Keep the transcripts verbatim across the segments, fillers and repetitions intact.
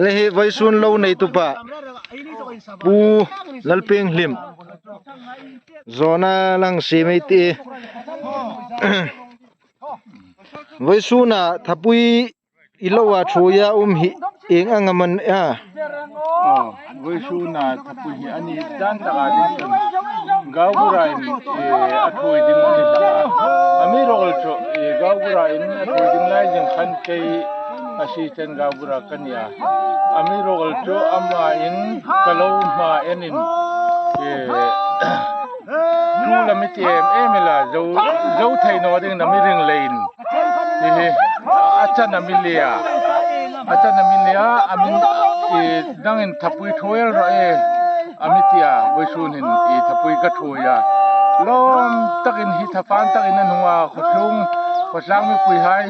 Le hi vawisun lo neitupa Pu Lalpieng Hlim. Zawna lang si mei ti. Vawisuna thapui i lo a thuoia um hi ieng ang am a ni a? Aw, vawisuna thapui hi a ni dan taka ding chun Gaubura in, eh, a thuoi ding a ni hlak a. Amiruokchu, eh, Gaubura in a thuoi ding lai zing khan kei assistant Gaubura ka ni a. Amiruokchu ama in ka lo hma enin, eh, tu la mi ti em em la zo, zo thei naw ding na mi ring leiin. Hi hi, a chan a mi lia. A chan a mi lia, a min, i, nangin thapui thuoi el rawh e, a mi tia, vawisun hin, i, thapui ka thuoi a. Lawm takin hi thafan takin an hung a, khawtlung, khawtlang mipuihai,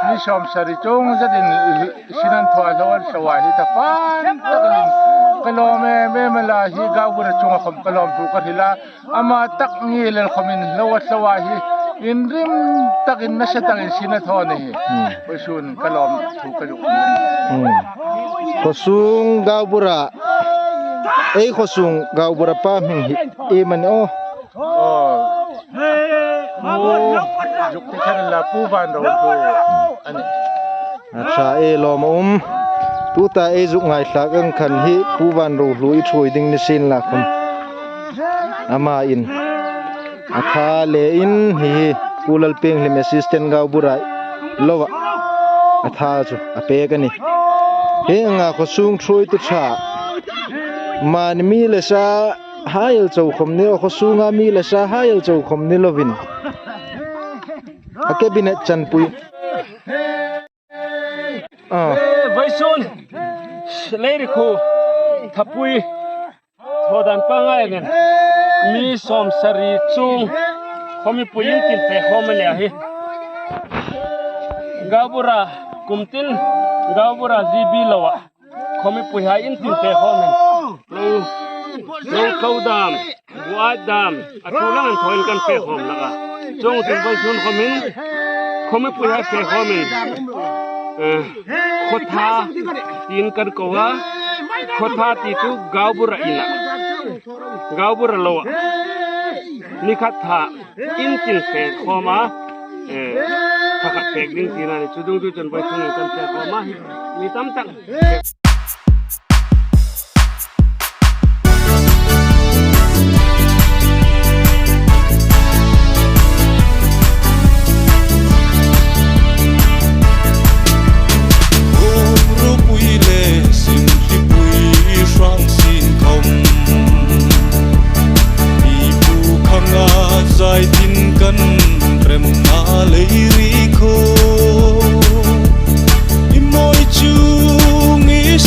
mi sawmsari chung zatin, i, sin an thaw a, hlo an hlo a, hi thafan takin ka lawm em em a la, hi Gaubura chunga khawm ka lawmthu ka hril a. Ama tak nge lel khawmin hlo a hlo a hi inrim takin nasa takin sin a thaw ni hi. Hmm. Vawisun ka lawmthu ka zuk. Hmm. Khawsung Gaubura, ei khawsung Gaubura pa hming hi iem a ni aw? Aw. Pu, zuk ti khan la Pu Vanrohlu a nih. A ṭha e, lawm a um. Tuta ei zuk ngaithlak ang khan hi Pu Vanrohlu i thuoi ding ni sien la khawm. Ama in a ṭha le in hi hi Pu Lalpieng Hlim assistant Gaubura lo a, a ṭha chu a pek a nih. Hieng anga khawsung thuoitu ṭha. Mani mi le sa hai el chau khawm ni lo, khawsunga mi le sa hai el chau khawm ni lovin. A cabinet chanpui. Ah. Eh, vawisun, Leirikhu, thapui, thaw dan pangngai angin. Mi sawmsari chung, khaw mipui in tin fe khawm a nih a hi. Gaubura, kum tin, Gaubura G B lo a. Khaw mipuihai in tin fe khawm a nih. Lo, lo tlo dam. Buat dam, a thu lang an thaw in kan fe khawm hlak a. Chuong chun vawisun khawmin, khaw mipuihai fe khawmin, eh, Khawtha tiin kan ko a, Khawtha ti chu Gaubura in a, Gaubura lo a. Ni khat tha in tin fe khawm a, eh, tha khat pek ding tina ni chu dung chu chun vawisun kan fe khawm a. Mi tam tak. Ropui le simhlipui hrang sin khawm, i pu khanga zai tin kan rem a Leirikhu. I mawi chung i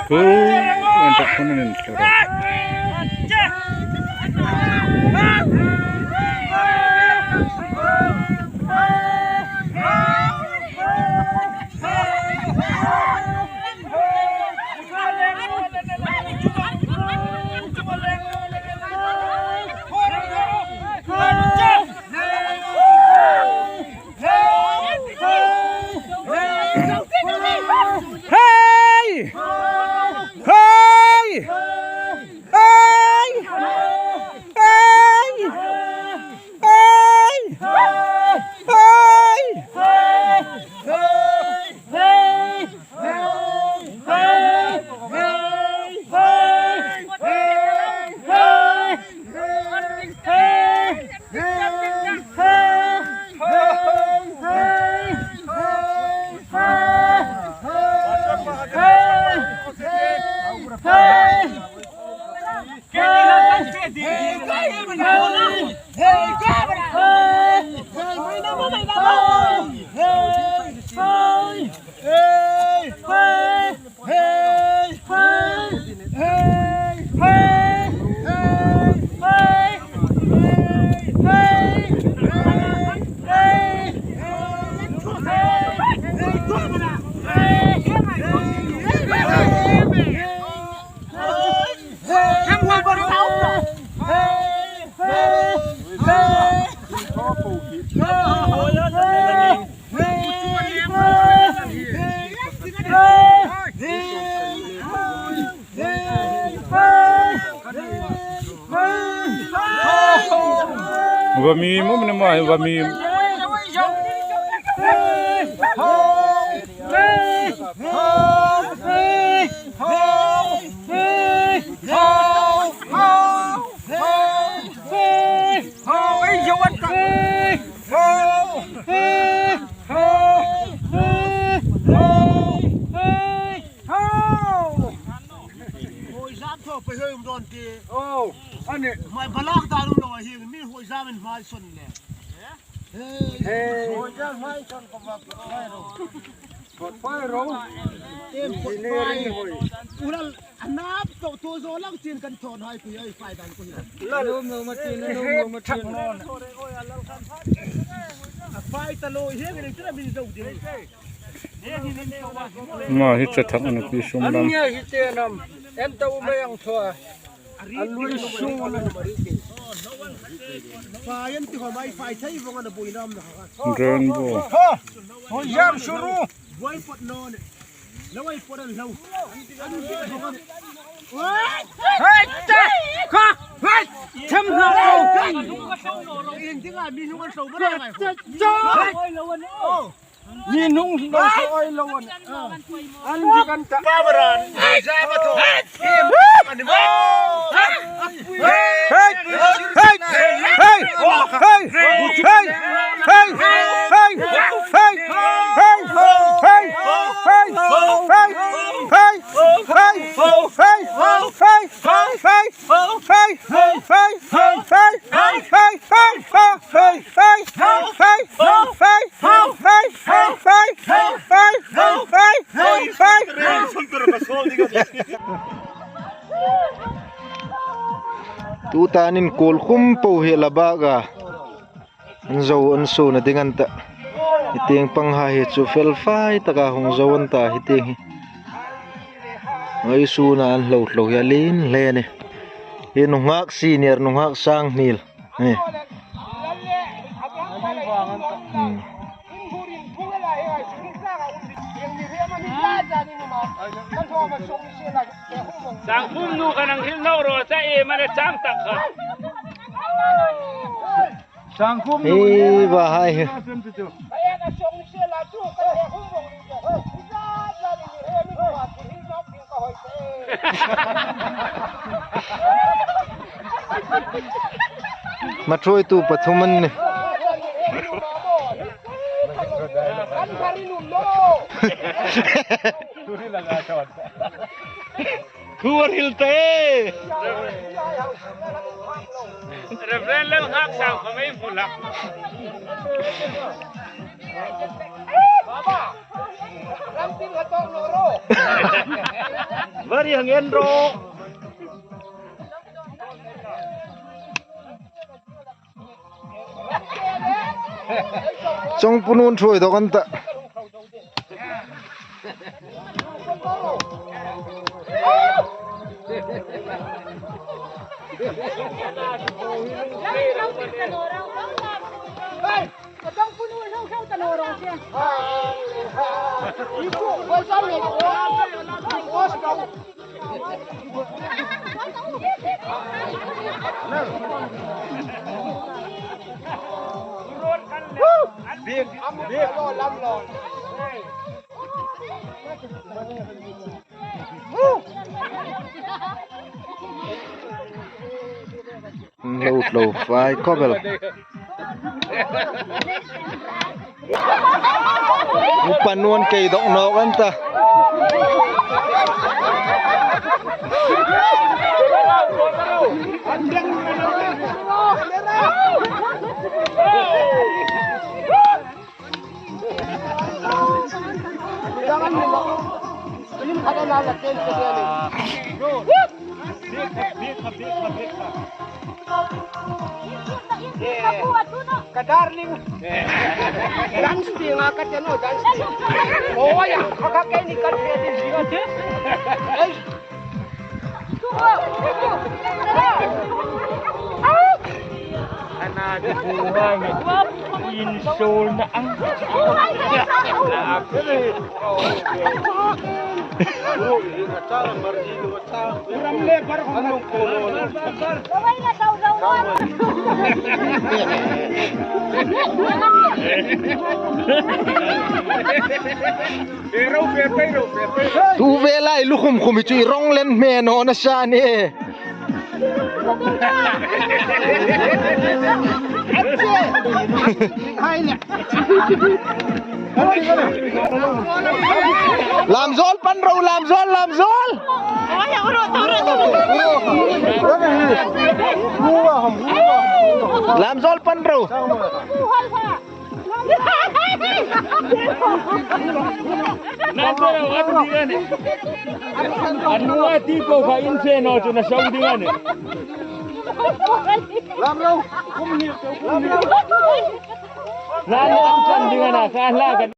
Ku, an tak pun an tak. Hey! Hey! Vami, mo mene mai, vami. Hoi zam thaw pei hoi um dawn ti. Oh, a nih. Mai balak dan lo hi mi hoi zam in mai son le. Hey. Hoi zam mai son ko ma. Hoi ro. Tem hoi. Ural anap to to zo lang chin kan thon hai pi ai fai dan ko hi. Lo mo ma chin, lo mo ma chin. A fai ta lo hi ngi chu min zo di. Ma hi cha thak an pi sum lam. An nge hi te nam. En ta u mai ang thua. A lui sung la. Fai an ti ho mai fai thei vong an bui nam na. Rainbow. Ha. Ho jam shuru. Boi pot no ne. Lo ai pot an lo. An ti ho an. Hei, cha. Ka. Hei. Them na. In ti nga mi nung an so ma ngai. Cha. Oh. Ni nung lo so oi lo an. An dik an ta. Ba baran. Za ma to. Hey! Hey! Tuta an inkuol khum po hi la bak a. An zo an suona ding an ta. Hi tieng pang hai hi chu fel fai taka hung zo an ta hi tieng hi. Ei suona an hlo hlo hi a lien hle a nih. Hi nunghak senior, nunghak sang hnil. Ni. Hmm. Sangkhum nu kha nang hril naw ro cha e, mani chang tak kha. Sangkhum nu. Ei, ba hai hi. Ma ṭhuoitu pathum an nih. Thu a hril ta e. Reverend Lalnghak Sangkhum ei hmu hlak. Gari hang en ro. Chawngpunu'n ṭhuoi dawk an ta. Lo tlo fai khawp el. Upa nu'n kei dawk nawk an ta. Ka darling. Dance ti nga ka te no, dance ti. Oh, ya, ka, ka, ke ni ka te ni ka te. Ei. Ana de buhang. In sol na ang. Tu vela i lu khum khum chu i rong len hme naw na sa ni. Lam zawl pan ro, lam zawl, lam zawl. Lam zawl pan ro. Nan te ro, a tu ding a nih. An hnuoia ti po kha in fe naw chu na sau ding a nih. Lam ro, kum ni, lam ro. Nan an chan ding a na, ka hla ka